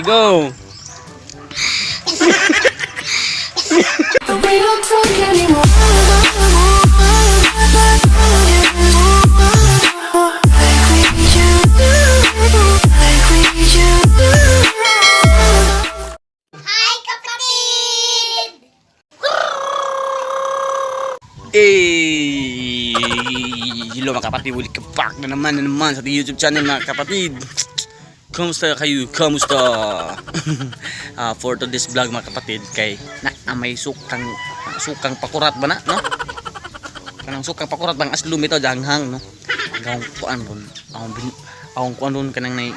Sige, go. But we don't talk anymore. Like we used to, like we used to. Hi, kapatid! Eh, hello mga kapatid, welcome back na naman sa ating YouTube channel, mga kapatid. Kamusta kayo? Kamusta? For today's vlog, mga kapatid, kay na may sukang sukang pakurat ba na, no? Kanang sukang pakurat bang aslum ito danghang, no? Ang kuan ron, ang bin, ang kuan ron kanang nay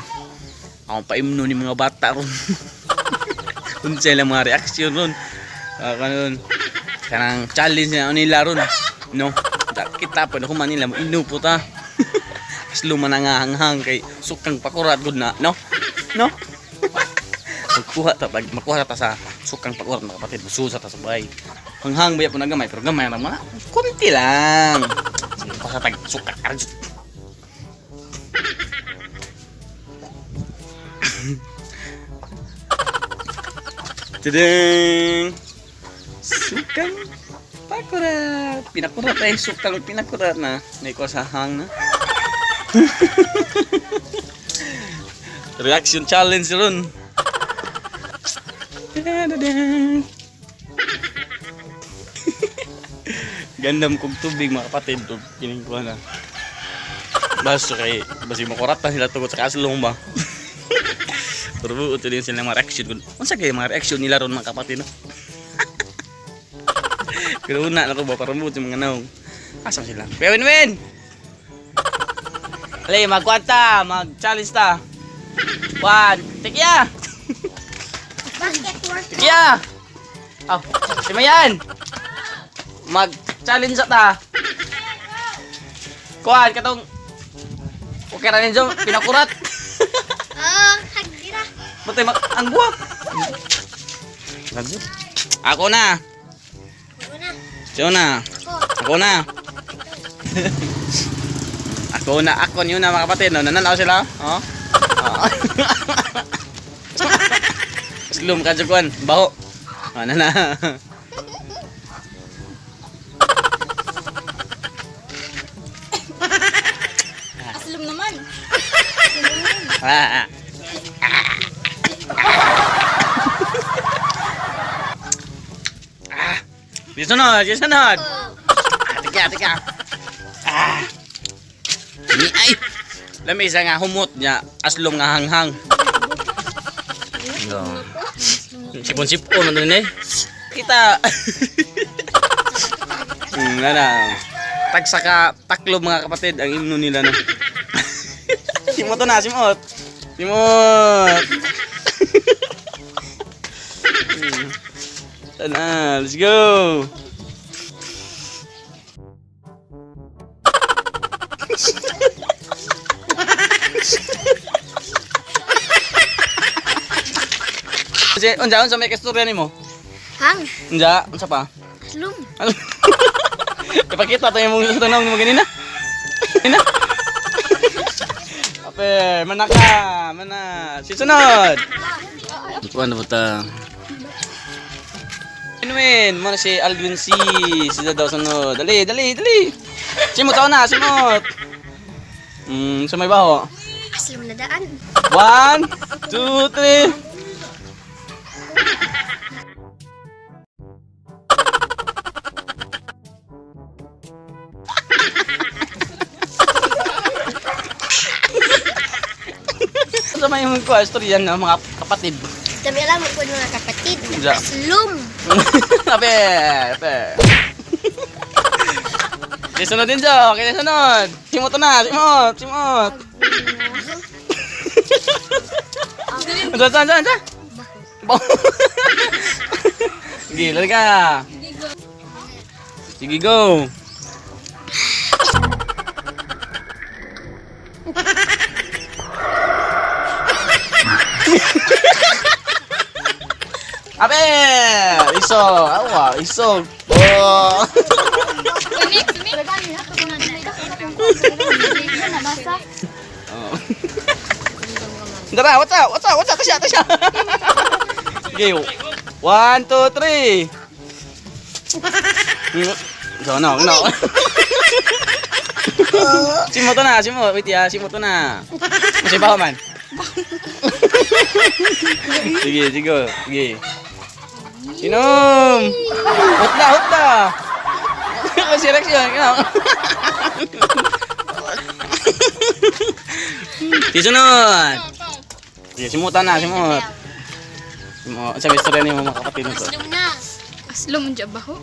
ang paimno ni mga bata ron. Unsa ilang mga reaksyon ron. Kanon kanang challenge na nila ron, no? Kita pa na human nila mo inupo ta. Aslo man nga hanghang kay sukang pakurat gud na, no? No? Magkuha ta pag makuha ta sa sukang pakurat, mga kapatid, mususa ta sa bahay. Hanghang ba po na gamay, pero gamay ra mga kunti lang. Sige, kuha tag suka arjut. Tadang! Sukang pakurat. Pinakurat ay sukang pinakurat na. Naikuha sa hang na. Reaction challenge ron. Tadadadang. Gandam kong tubig, mga kapatid. Tug kining kuha na. Baso kay basi makuratan sila tungkol sa kaslong ba. Pero buot din sila mga reaction. Unsa kay mga reaction nila ron, mga kapatid, no? Pero una na to ba para mo yung mga naong. Asa sila? Kuya Winwin! Ali, magkwanta, mag-challenge ta. One, tikya! Basket work. Tikya! Oh, si Mayan! Mag-challenge ta. Kuan, katong okay ra ninyo, pinakurat. Oh, hagdira. Batay mag ang buwak. Ako na. Ako na. Siyo na. Ako. Ako na. Ako na, ako niyo na, mga kapatid. No, nananaw sila. Oh. Oh. Slum ka kuan, baho. Ah, nana. Aslum naman. Ah. Ah. Ah. Di sunod, di sunod. Ah, tika, tika. Ah. Ni ay. Lami isa nga humot niya, aslom nga hanghang. No. Sipon-sipon man din eh. Kita. Nana. Tagsa ka taklo, mga kapatid, ang imno nila, no. Simot to na, simot. Simot. Tana, let's go. Kasi, unsa, unsa may kasturya nimo? Hang. Unsa, unsa pa? Aslum. Ano? Ipakita to yung tanong mo ganina. Ganina. Ape, mana ka, mana. Si sunod. Kuan na ta. Winwin, mo na si Alvin C. Sila daw sunod. Dali, dali, dali. Simot ako na, simot. Sa may baho. Aslum na daan. One, two, three. Sa may mga ko, istorya na mga kapatid. Sabi alam mo po mga kapatid. Ja. Aslum. Ape, ape. Okay, sunod din Jo. Okay, sunod. Simot na, simot, simot. Unsa, unsa, unsa, unsa? Baho. Sige, lali ka. Sige, go. Abe! Iso! Awa, iso! Oh! Oh. Tara, what's up? What's up? What's up? Tasya, tasya. Sige. One, two, three. So, no, no. Simo to na, simo. Wait, ya, simo to na. Masay baho man. Sige, sige, sige. Inom! Hutla, hutla! Kasi reaksyon, ikaw. Tisunod! Sige, simutan na, simut. Simut. Sabi, istorya niyo mga kapatid nito. Aslom na. Aslom dyan baho.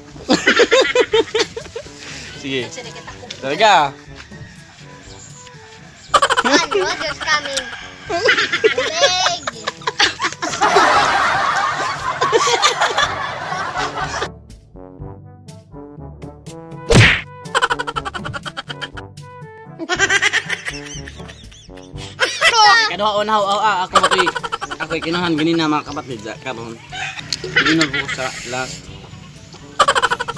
Sige. Talaga. One, water's coming. Tubig. Kaduha o nahaw, aw, ah, ako matoy. Ako'y kinuhan ganina mga kapatid sa karon. Ginog ko sa last.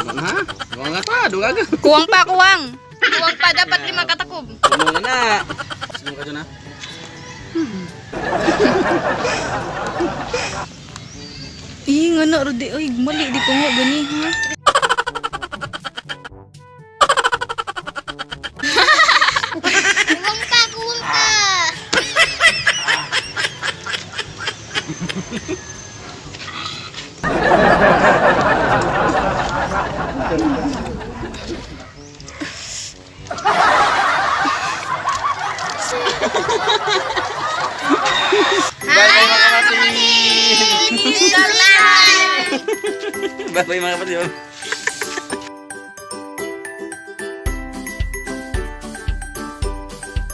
Ano na? Duha nga pa, duha ka. Kuwang pa, kuwang. Kuwang pa, dapat lima katakob. Ano na? Sige ka dyan ha. Eh, nga na, Rodi. Ay, mali. Di ko nga gani, ha? Kuwang pa, kuwang pa. Bye bye mga kapatid. Bye. Bye bye mga kapatid.